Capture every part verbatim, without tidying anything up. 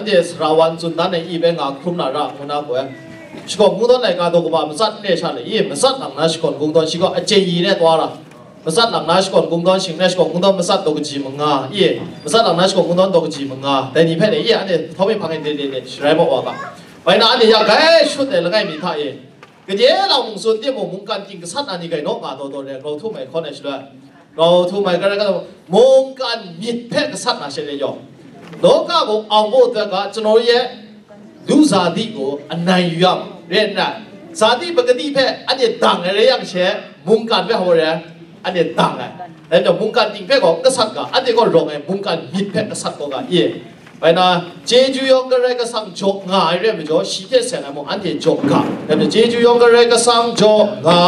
Anhte sara wa n tsun dan ai i bai nga hkrum na ra ngu na gaw, shakawn kungdawn laika daw kaba matsat n re sha le i, matsat lang na shakawn kungdawn shi gaw achyen yi ne twa ra, matsat lang na shakawn kungdawn shing ne shakawn kungdawn matsat daw kaji manga i, matsat lang na shakawn kungdawn daw kaji manga, dai ni hpe le i, anhte htawng mi hpang e de de de sharai ma wa ga, bai na anhte ya gai shut ai langai mi hta e, gade lang mung tsun timung, mungkan ting gasat na ni gai naw nga daw daw re, grau htum ai hkawn ai shaloi, grau htum ai gara gara mungkan myit hpe gasat na she re yaw, လောကကို အောင်ဖို့အတွက် ကကျွန်တော်တို့ရဲ့ လူဇာတိကို အနိုင်ယူရမှာ ဖြစ်တဲ့အတွက် ဇာတိပကတိဘက် အပြစ်တင်နေရရင်ရှေ့ မုန်ကန်ဘက်ဟောတယ် အပြစ်တင်တယ် အဲ့တော့ မုန်ကန်တင်ဘက်က ကဆတ်က အဲ့ဒီက ရောင်ရဲ့ မုန်ကန်မြစ်ဘက် ကဆတ်က က ရဲ့ ဘယ်နာ ကျေးဇူးရောင်းကရဲကဆောင် ကြော်ငါရဲမကြော် ရှိတဲ့ဆန်အမောင် အန်တီကြော်က အဲ့တော့ ကျေးဇူးရောင်းကရဲကဆောင် ကြော်ငါ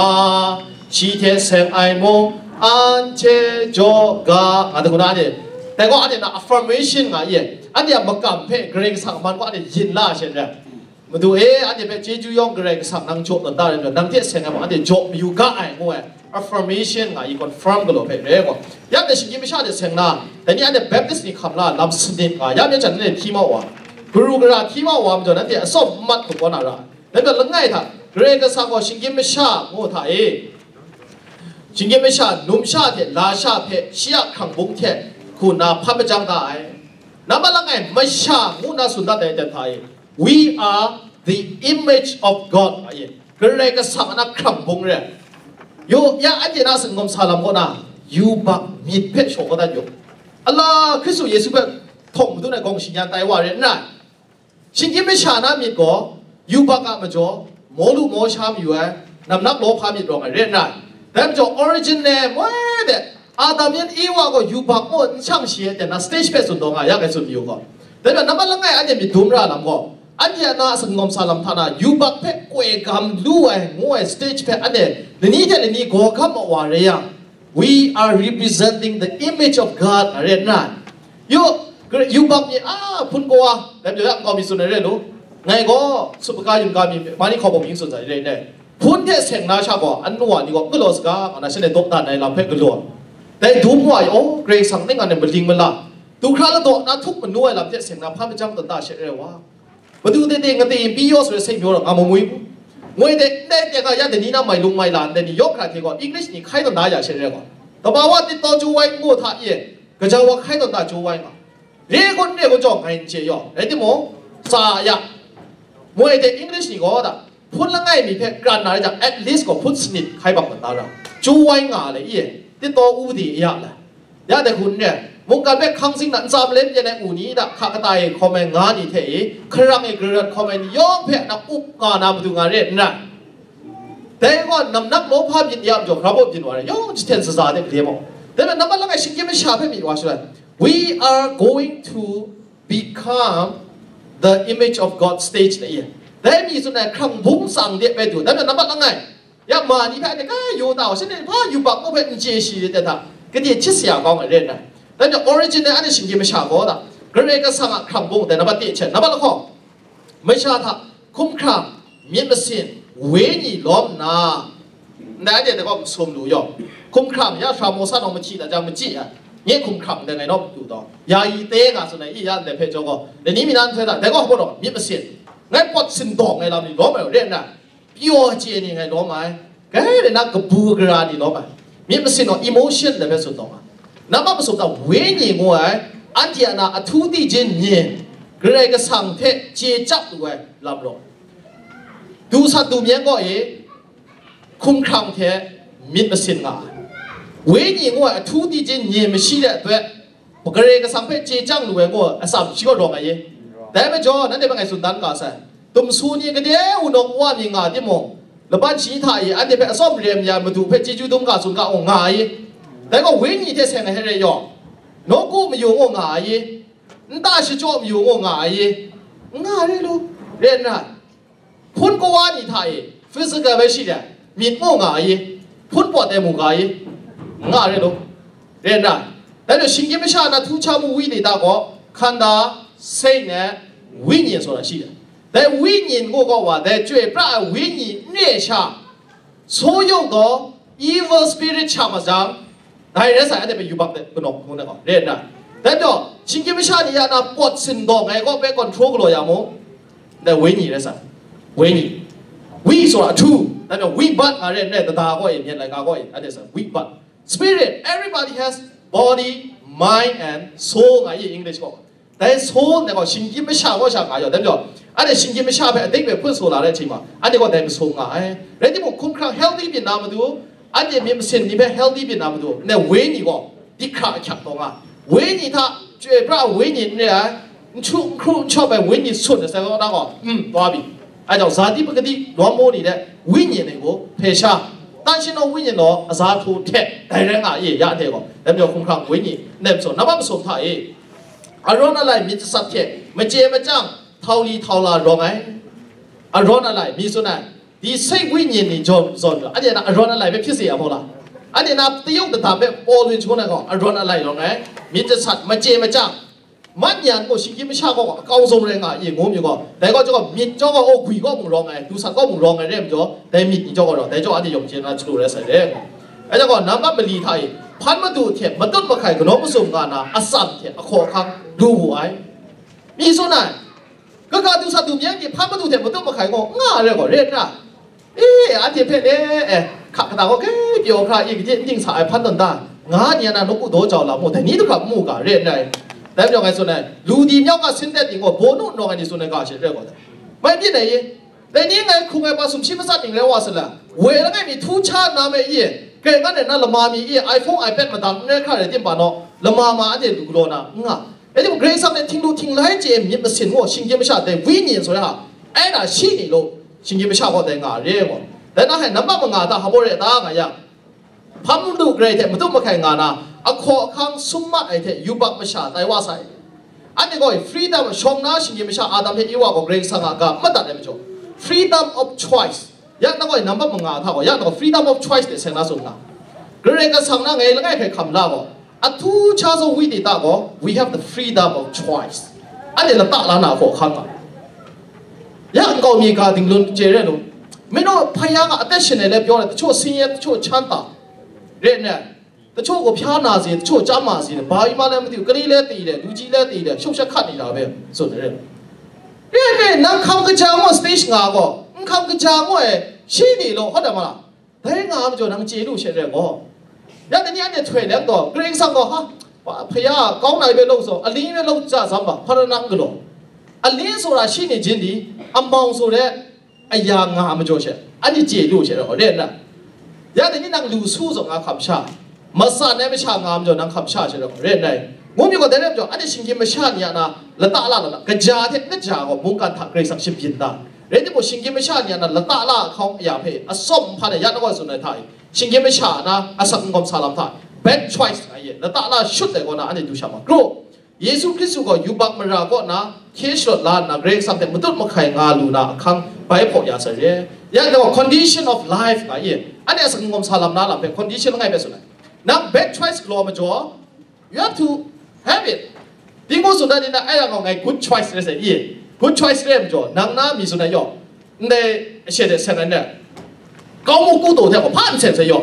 ရှိတဲ့ဆန်အိုင်မောင် အန်တီကြော်က ငါတခုန အဲ့ဒီ แต่ก็ အဲ့ဒီ นะ affirmation ငါရဲ့ အဲ့ဒီ မကမ်ဖဲ ကရဲကဆောင် မန်က အဲ့ဒီ ရင်လာရှင်းတယ် မတူ အဲ အဲ့ဒီပဲ ကျေးဇူးရောင်း ကရဲကဆောင် နံကြော်တန်တားတယ် နံထက်ဆန်က အဲ့ဒီ ကြော်မယူက အဲ့ ငို့ affirmation ငါ confirm ကလို့ ဖဲ ရဲ ကွာ ရတဲ့ ရှင်ကြီးမရှတဲ့ ဆန်နာ တနည်း အဲ့ဒီ Baptist နေ ခမ်လာ လမ်းစနစ် က ရမျက်ချန်နဲ့ ထီမောက်ဝါ ကရူကရာ ထီမောက်ဝါ မကြော် နဲ့ အစော့မှတ် ကို ပေါ်လာတာ ဒါပေမဲ့ လငယ် ထား ကရဲကဆောင် ကို ရှင်ကြီးမရှ ငို့ ထား အေး ရှင်ကြီးမရှ နုံရှ တဲ့ လာရှ ဖဲ ရှီယ ခန့်ဘုံ တဲ့ ခု နာ ဖမ်းမကြမ်း တာ အဲ နံပါတ် လငယ် မရှ ငို့ နာ စွန်တတ် တဲ့ ထား အေး We are the image of God. အယေ ကရဲကဆောင် အန ခရံာ်ဘုံရဲ ယို ယ အကျဉ်း အစငုံ ဆာလမ် ကော နာ ယူဘတ် မြစ် ဖဲ ရှော် ကော တတ် ယို အလ ခရစ်သူ ယေရှု ဖဲ ထောင် မသူ နဲ့ ကောင်း ရှင် ရန် တိုင် ဝ ရဲ နာ ရှင် ကြီး မရှ နာ မြစ် ကော ယူဘတ် က မကျော် မောလူ မောရှ မယူ ဝဲ နမ်နပ် လောဖ မြစ် ရောင် ရဲ နာ ဒါ မကျော် original မွဲ တဲ့ အာဒံ ယင်း ဧဝ ကို ယူဘတ် ကို ရှောင် ရှေ့ တဲ့ နာ stage ဖဲ စွန် တော် ငါ ရ ကဲ စွန် မယူ ကော ဒါ ပေမဲ့ နံပါတ် လငယ် အကျဉ်း မြစ် ဒုံရ လမ် ကော အကျဉ်း နာ စငုံ ဆာလမ် ထ နာ ယူဘတ် ဖဲ ကွဲ ကမ် လူ ဝဲ ငို့ ဝဲ stage ဖဲ အကျဉ်း လနည်း တဲ့ လနည်း ဂေါ် ခမ် မဝ ရဲ ရ We are representing the image of God. ရဲ နာ ယို ယူဘတ် မြစ် အာ ဖုန် ကွာ ဒါ ပြော ရ ကော မီ စွန် ရဲ လို့ ငို့ ကော စုပ် ပကား ယုံ က မီ မနီ ခေါ် ပုံ မြင့် စွန် စာ ရဲ နဲ့ ဖုန် တဲ့ ဆင် နာ ရှ ကော အနွား နီ ကော ကလော် စကား က နာ ရှ နဲ့ တော့ တန် နိုင် လမ်း ဖဲ ကလော် ဒဲ ဒုံ ဝ ရော ကရဲ ဆောင် နဲ့ ငါ နဲ့ မလင်း မလာ ဒုက္ခ လ တော့ နာ ထုပ် မနွဲ လမ်း တဲ့ ဆင် နာ ဖမ်း မကြမ်း တန် တာ ရှ ရဲ ဝါ ဘဒု တဲ့ တဲ့ င တဲ့ ပြီး ရော ဆို တဲ့ စိတ် မျိုး တော့ ငါ မမွေး ဘူး ငွေ တဲ့ တဲ့ က ရ တဲ့ နီ နာ မိုင် လုံး မိုင် လ တဲ့ နီ ရော ခ ရာ ထေ ကော English နီ ခိုင်း တန် တာ ရ ရှ ရဲ ကော တဘာဝ တစ် တော် ကျိုးဝိုင်း ငို့ ထား ရဲ့ ကကြ ဝ ခိုင်း တန် တာ ကျိုးဝိုင်း ပါ ရေခွန်ရေခွန်ကြောင့် ငိုင်ခြေရော အဲ့ဒီမို့ စာရ မွေတဲ့ English နီ ကော ဒါ ဖုန် လငယ် မီ ဖဲ ကရန် နာ ရ ကြောင့် at least ကို ဖုန် စနစ် ခိုင်း ပါ မတာ ရ ကျိုးဝိုင်း ငါ လဲ ရဲ့ တစ် တော် ဥပဒေ အရ လဲ ရ တဲ့ ခု နဲ့ မုန်က ဖဲ ခန်း စင် နာ စာ ပလဲ ပြ နဲ့ ဦး နီ ဒါ ခ က တာ ရဲ့ comment ငါ နီ ထဲ ခရံာ် ရဲ့ ကရန် comment ရော ဖဲ နာ ဥပ ငါ နာ မတူ ငါ ရဲ နာ ဒါ ကော နမ်နပ် လောဖ မြစ် ရ ကြောင့် ခရံာ် ဘုံ မြစ် ဝ ရဲ ရော ချစ်တဲ့ စ စာ တဲ့ ကလေး ပေါ့ ဒါ ပေမဲ့ နံပါတ် လငယ် ရှင် ကြီး မရှ ဖဲ မြစ် ဝ ရှ လဲ We are going to become the image of God stage နဲ့ ဒါ မြစ် စွန် နဲ့ ခရံာ် ဘုံ ဆောင် တဲ့ ဖဲ တူ ဒါ ပေမဲ့ နံပါတ် လငယ် ရ မ နီ ဖဲ တက ယို တာ ရှ နဲ့ ဖ ယူဘတ် ကို ဖဲ အင် ခြေ ရှိ တဲ့ ထား ကတိ ချစ်စရာ ကောင်း ရဲ နာ ဒါ ကြောင့် original အဲ့ဒီ ရှင် ကြီး မရှ ကော ဒါ ကရဲကဆောင် အခရံာ်ဘုံ တဲ့ နံပါတ် တစ် အချက် နံပါတ် တစ် ခါ မရှ ထား ခုမ်ခရံာ် မျက် မစင် ဝိညာဉ် လော နာ ဒါ တဲ့ တကော မဆုံး လို့ ရော ခုမ်ခရံာ် ရ ရှ မော စ တော့ မချီ တာ ကြောင့် မချီ ရ မျက် ခုမ်ခရံာ် တဲ့ ငို့ တော့ တူ တော့ ယာယီ တဲ ငါ ဆို နဲ့ အီ ရ တဲ့ ဖဲ ကျော် ကော ဒီနည်း မီ နာ ဖဲ ဒါ ဒါ ကော ဟော တော့ မျက် မစင် ငို့ ပွတ် စင် တော့ ငို့ လမ်း နီ လော မ ရဲ နာ ပြော ခြေ နီ ငို့ လော မိုင် ကဲ ရ နာ ကပူ ကရာ နီ လော မိုင် မျက် မစင် တော့ emotion တဲ့ ဖဲ စွန် တော့ မှာ နံပါတ် မဆုံး တော့ ဝိညာဉ် ငို့ ဝဲ အန်တီ အ နာ အထူး သိခြင်း မြင် ကရဲကဆောင် ဖဲ ခြေ ချပ် တူ ဝဲ လမ်း လော ဒုစ ဒု မျက် ကော အေ ခုမ်ခရံာ် ထဲ မျက် မစင် ငါ ဝိညာဉ် ငို့ ဝဲ အထူး သိခြင်း မြင် မရှိ တဲ့ အတွက် ကရဲကဆောင် ဖဲ ခြေ ချပ် လူ ဝဲ ငို့ အ ဆောင် ရှိ ကော ရောင် ငါ ရဲ ဒါ ပေမဲ့ ကျော် နာ တဲ့ ဘက် ငို့ စွန် တန် က ဆိုင် တုံ ဆူ နီ ကတဲ့ ဦး တော့ ဝ မြင် ငါ တဲ့ မို့ လပ န် ရှိ ထား ရဲ အဲ့ဒီ ဖဲ အစော့ မရဲ မရ မတူ ဖဲ ခြေ ချပ် တုံ က စွန် က အို ငါ ရဲ ဒါ ကော ဝိညာဉ် ထဲ ဆင် ဟဲ ရဲ ရော နော့ ကို မယုံ အို ငါ ရဲ န တ ရှ ကျော် မယုံ အို ငါ ရဲ ငါ ရဲ လို့ ရဲ နာ ဖုန် ကဝါ နီ ထား ရဲ physical ပဲ ရှိတယ် မြစ် မို့ ငါ ရဲ ဖုန် ပွတ် တဲ မို့ ငါ ရဲ ငါ ရဲ လို့ ရဲ နာ ဒါ ကြောင့် ရှင် ကြီး မရှ နာ ထူးခြားမှု ဝိညာဉ် တ ကော ခန္ဓာ စိတ် နဲ့ ဝိညာဉ် ဆိုတာ ရှိတယ် ဒါ ဝိညာဉ် ကို ကော ဝါ ဒါ ကြွေပြ ဝိညာဉ် နဲ့ ရှ ဆိုးရုပ်သော evil spirit ချ မစံ ဒါ ရဲ ဆိုင် အဲ့ဒီ ပဲ ယူဘတ် တဲ့ ကနော် ခု နဲ့ ကော ရဲ နာ ဒါ ကြောင့် Shinggyim masha ni ya na pawt sindawng ai kaw hpe control galaw ya mu? Dai wenyi rai sa. Wenyi. Wi tsawra ahtu, dai majaw wibat nga re n rai, dada kaw e, myen laika kaw e, anhte sa, wibat. Spirit, everybody has body, mind and soul nga i English kaw. Dai soul dai gaw shinggyim masha kaw sha nga yaw, dai majaw, anhte shinggyim masha hpe adik hpe hpun saw la rai hte ma, anhte gaw dai masum nga ai. Rai timung, hkumhkrang healthy byin na matu, anhte myit masin ni hpe healthy byin na matu, ndai wenyi gaw dik hkra ahkyak taw nga. Wenyi hta chyoi pra wenyi n re ai, n htu n hkru n shawp ai wenyi sun ai sai kaw na gaw, mm, taw byin. Ai jang, zati pakati lawm mu ni de, wenyi ni gaw hpe sha, tan shin naw wenyi law, aza htu hte dai rai nga i, ya hte gaw, dai majaw hkumhkrang wenyi nem saw, nambat masum hta e, arawn alai myit jasat hte, machye machyang, htau li htau la rawng ai, arawn alai, mi tsun ai, di sai wenyi ni jawn, zawn, anhte na arawn alai hpe hpyi se ya mu la? Anhte na tayung dadam hpe paw lun shangun ai gaw, arawn alai rawng ai, myit jasat, machye machyang, mat yan gaw shinggyim masha gaw akau zung rai nga i, ngu mi gaw, dai gaw chyawm gaw, myit chyawm gaw, aw gwi gaw mung rawng ai, dusat gaw mung rawng ai re ai majaw, dai myit ni chyawm gaw rawng, dai chyawm anhte yawng chye na chyalu rai sai re. Dai chyawm gaw, nambat mali hta e, hpan madu hte matut mahkai kanaw masum nga na atsam hte ahkaw ahkang lu wu ai. Mi tsun ai, kaga dusat dumyeng ni hpan madu hte matut mahkai gaw n nga ai rai gaw, re n ra? E, anhte hpe le, e, hka kata gaw kai pyaw hkra i, kaji n ding sa ai hpan tawn ta, nga ni a na nawku daw jau lam mu, dai ni du hkra n mu ga, re n rai? Dai majaw ngai tsun ai, lu di myawk a sin tawt ting gaw, bawnu n rawng ai ni tsun ai ga she rai gaw, mai byin ai i? Dai ni ngai hkrung ai pa sumshi matsat ning rai wa sa la, woi langai mi htu hkya nna me i, kai ngan ai na lama mi i, iPhone, iPad madang n rai hkra rai timung naw, lama ma anhte lu galaw na n nga. Rai timung, Karai Kasang hte htinglu htinglai chye ai myit masin gaw, shinggyim masha dai wenyi soi hta, ai na shi ni law, shinggyim masha gaw dai nga re ai gaw. Dai na hkai nambat manga hta hpa baw re ta nga yang, hpan madu garai hte matut mahkai nga na, ahkaw ahkang sum mat ai hte yubak masha tai wa sai. Anhte gaw freedom, shawng na shinggyim masha Adam hte Ewa gaw Karai Kasang a ga n madat ai majaw, freedom of choice. Ya na gaw nambat manga hta gaw, ya na gaw freedom of choice de seng na tsun nga. Karai Kasang na ngai langai hkai hkam la gaw, ahtu cha zaw wi ni ta gaw, we have the freedom of choice. Anhte lata la na hkaw hkang nga. Ya nkau mi ga dinglun chye re lu. Minu hpaya nga atet shin ai le pyaw na, tachyaw sin ye, tachyaw chan ta. Re n rai. Tachyaw gaw hpya na si, tachyaw chyam ma si, ba yu ma le matu, kali le ti le, luji le ti le, shuk sha hkat ni ra be, tsun ai re. Re n rai, nang hkam kaja ngu stage nga gaw, n hkam kaja ngu ai, shi ni law, hawt ai ma la? Dai nga ai majaw nang chye lu she rai gaw. Ya dai ni anhte htoi leng gaw, Karai Kasang gaw, ha, hpaya kau na i hpe lawk saw, aling i hpe lawk ja sam ba, hpa rai nang galaw. Aling tsawra shi ni jin di, amau tsaw re, aya nga ai majaw she, anhte chye lu she rai gaw, re n rai? Ya dai ni nang lu su zawn nga hkam sha, matsan ai masha nga ai majaw nang hkam sha she rai gaw, re n rai? Ngu mi gaw, dai rai majaw, anhte shinggyim masha ni a na lata la la na, kaja hte n kaja gaw mungkan hta Karai Kasang shabyin da. Rai timung, shinggyim masha ni a na lata la ahkang aya hpe atsawm hpan ai ya na gaw tsun ai hta e, shinggyim masha a na asak n gawm sa lam hta, bad choice nga ye, lata la shut ai kaw na anhte du sha ma. Kru, Yesu Hkristu gaw yubak mara kaw na hkye sharawt la nna, Karai Kasang hte matut mahkai nga lu na ahkang bai hpaw ya sai re. Ya gaw condition of life nga ye, anhte asak n gawm sa lam na lam hpe condition langai hpe tsun ai. Nang bad choice galaw majaw, you have to have it. Tinggu tsun dat ni na, ai yang gaw ngai good choice rai sai i. Good choice rai majaw, nang na mi tsun ai yaw, ndai she de seng ai ne. Kau mu ku taw hte gaw hpa n seng sai yaw.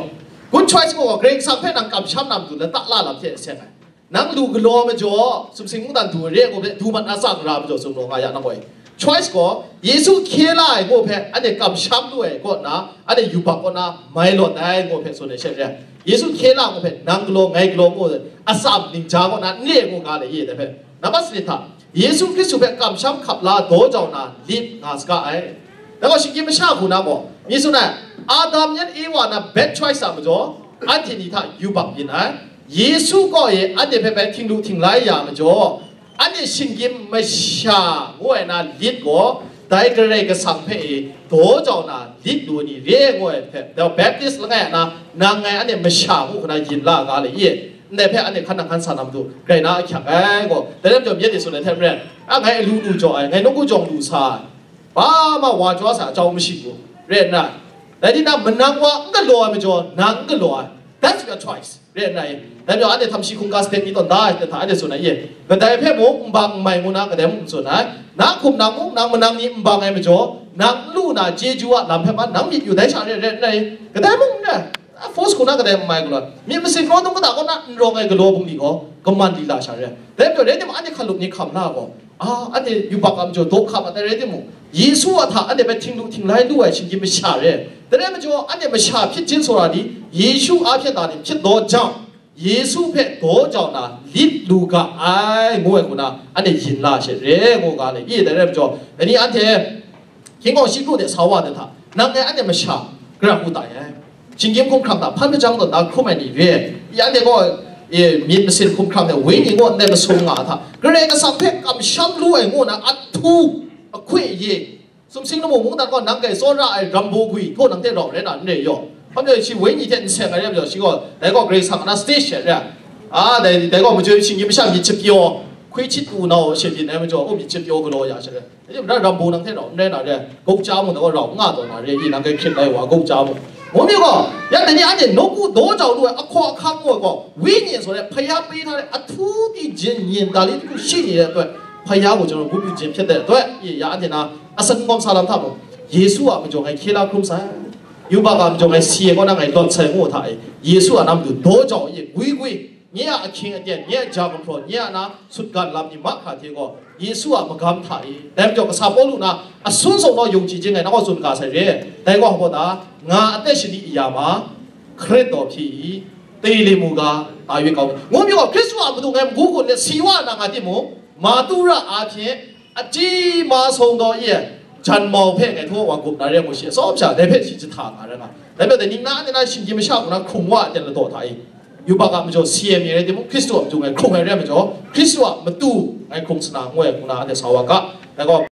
Good choice gaw, Karai Kasang hpe nang kamsham na matu lata la lam hte seng ai. Nang lu galaw majaw, sumsing mungdan du re ai gaw hpe, du mat na tsang ra majaw, sumraw nga ya na gaw. Choice gaw, Yesu hkye la ai gaw hpe, anhte kamsham lu ai kaw na, anhte yubak kaw na, mai lawt ai gaw hpe, tsun ai she re. Yesu hkye la gaw hpe, nang galaw, ngai galaw gaw, atsam ningja kaw na, n re gaw ga le ye, dai hpe. Nambat sanit hta, Yesu Hkristu hpe kamsham hkap la daw jau na, lit nga saga ai. Dai gaw, shinggyim masha hku na gaw, mi tsun ai, Adam yan Ewa na bad choice a majaw, anhte ni hta yubak byin ai. Yesu kaw e anhte hpe bai htinglu htinglai ya majaw, anhte shinggyim masha ngu ai na lit gaw, dai Karai Kasang hpe e daw jau na lit lu ai ni re ai ngu ai hpe, dai Baptist langai a na, nang ngai anhte masha ngu hkra yin la ga le i? Ndai hpe anhte hkan nang hkan sa na matu, grai na ahkyak ai gaw, dai lam jaw myit e tsun ai hte maren, a ngai alu lu jaw ai, ngai nawku jawng lu sa ai, hpa ma wa jaw sa jau mashi u, re n rai? Dai ni na manang wa n galaw ai majaw, nang n galaw ai, that's your choice. Re n rai, dai majaw anhte htam shi hkungga state ni tawn da ai hta, anhte tsun ai ye, kadai hpe mung n bang n mai ngu na, kadai mung n tsun ai. Na hkum nang mung, nang manang ni n bang ai majaw, nang n lu na chyeju a lam hpe ma, nang myit yu dai sha re, re n rai, kadai mung n rai. A force hku na kadai n mai galaw, myit masin kawdung kata kaw na n rawng ai galaw bungli gaw, kaman lila sha re. Dai majaw, rai timung, anhte hkalup ni hkam la gaw, a, anhte yubak a majaw daw hka mat ai rai timung, Yesu a hta anhte hpe htinglu htinglai lu ai shinggyim masha re. Dai rai majaw, anhte masha hpyit jin sara ni, Yesu a hpyen da ni hpyit daw jang, Yesu hpe daw jau na lit lu ga ai, ngu ai hku na, anhte yin la she re, ngu ga le. I, dai rai majaw, dai ni anhte, Hkying gaw shi kru de sa wa de hta, nang e anhte masha, gara hku tai ai. Shinggyim hkumhkrang hta hpan majang tawn da hkrum ai ni re. I, anhte gaw, e, myit masin hkumhkrang de wenyi gaw ndai masum nga hta, Karai Kasang hpe kamsham lu ai ngu na ahtu ahkui ye. Sumsing lamu mungdan gaw nang kai tsawra ai rambaw gwi htaw nang hte rau rai na n re yaw. Hpa majaw shi wenyi hte n seng ai re majaw, shi gaw, dai gaw Karai Kasang a na stage she re. A, dai, dai gaw majoi shinggyim masha myit shapyaw, hkwi hti tu nau she byin ai majaw, o myit shapyaw galaw ya she re. Dai majaw, rambaw nang hte rau n rai na re, gauja mung nang gaw rau n nga taw na re, i nang kai hkrit lai wa gauja mung. Ngu mi gaw, ya dai ni anhte nawku daw jau lu ai ahkaw ahkang ngu ai gaw, wenyi sawt ai hpaya pe hta re, ahtu di jin nyin da li hku shi ni re, hpaya gaw jang byu jin hpyet de, doi, i ya anhte na, asak n gawm sa lam hta mung, Yesu a majaw ngai hkye la hkrum sai, yubak a majaw ngai si ai kaw na ngai lawt sai ngu hta e, Yesu a na matu daw jau i, gwi gwi, nye a ahkying aten, nye a ja gumhpraw, nye a na sutgan lam ni mahkra hte gaw, Yesu a magam hta e. Dai majaw, kasa Pawlu na asun sung naw yung chyi jin ngai nang gaw tsun ga sai re. Dai gaw hpa da, nga a teng shani ya ma, Hkrit daw hpyi i, tili mu ga, ta yu kau, ngu mi gaw, Hkristu a matu ngai mgu gun let si wa na nga timung, ma tu ra a hte, achyi ma sung daw i, jan mau hpe ngai htaw wa gup na re ngu shi, atsawm sha dai hpe shi jahta nga rai nga. Dai hpe dai ning na, anhte na shinggyim masha hku na hkrung wa ai ten ladaw hta i, yubak a majaw si ai mi rai timung, Hkristu a matu ngai hkrung ai re ai majaw, Hkristu a matu ngai hkrung sa na ngu ai hku na anhte sa wa ga. Dai gaw,